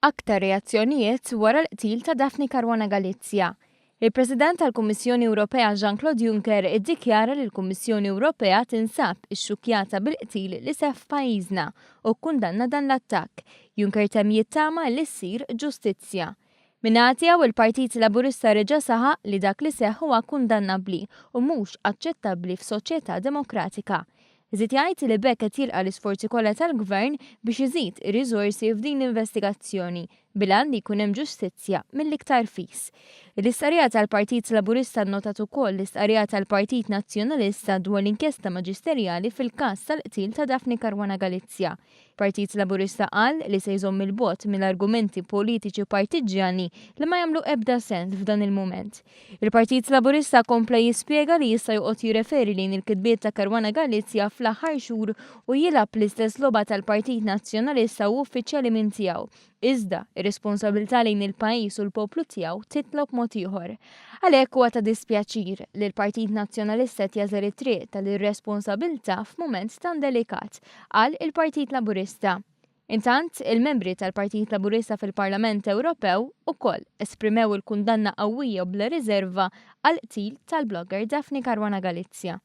Aktar reazzjonijiet wara l-qtil ta' Daphne Caruana Galizia. Il-President tal-Kummissjoni Ewropea Jean-Claude Juncker iddikjara li l-Kummissjoni Ewropea tinsab ixxukkjata bil-qtil li seħħ f'pajjiżna u kkundanna dan l-attakk. Juncker temm jittama li ssir ġustizzja. Min-naħa tiegħu il-Partit Laburista reġa' saħaq li dak li seħħ huwa kundannabbli u mhux aċċettabbli f'soċjetà demokratika. Żied jgħid li b'hekk qed jilqa' l-isforzi kollha tal-Gvern biex iżid ir-riżorsi f'din l-investigazzjoni bil-għan li jkun hemm ġustizzja mill-iktar fis. L-istqarrija tal-Partit Laburista nnotat ukoll l-istqarrija tal-Partit Nazzjonalista dwar l-inkjesta maġisterjali fil-każ tal-qtil ta' Daphne Caruana Galizia. Partit Laburista qal li se jżomm 'il bogħod mill-argumenti politiċi partiġġjani li ma jagħmlu ebda sens f'dan il-mument. Il-Partit Laburista kompla jispjega li jista' joqgħod jirreferi lejn il-kitbiet ta' Caruana Galizia fl-aħħar xhur u jilgħab l-istess logħba tal-Partit Nazzjonalista u uffiċjali minn tiegħu Iżda, ir-responsabilità lejn il-pajjiż u l-poplu tiegħu titlob mod ieħor. Għalhekk huwa ta' dispjaċir li l-Partit Nazzjonalista qed jagħżel it-triq tal-irresponsabilità f'mument tant delikat, qal il-Partit Laburista. Intant, il-membri tal-Partit Laburista fil-Parlament Ewropew ukoll esprimew il-kundanna qawwija u bla riżerva għall-qtil tal-blogger Daphne Caruana Galizia.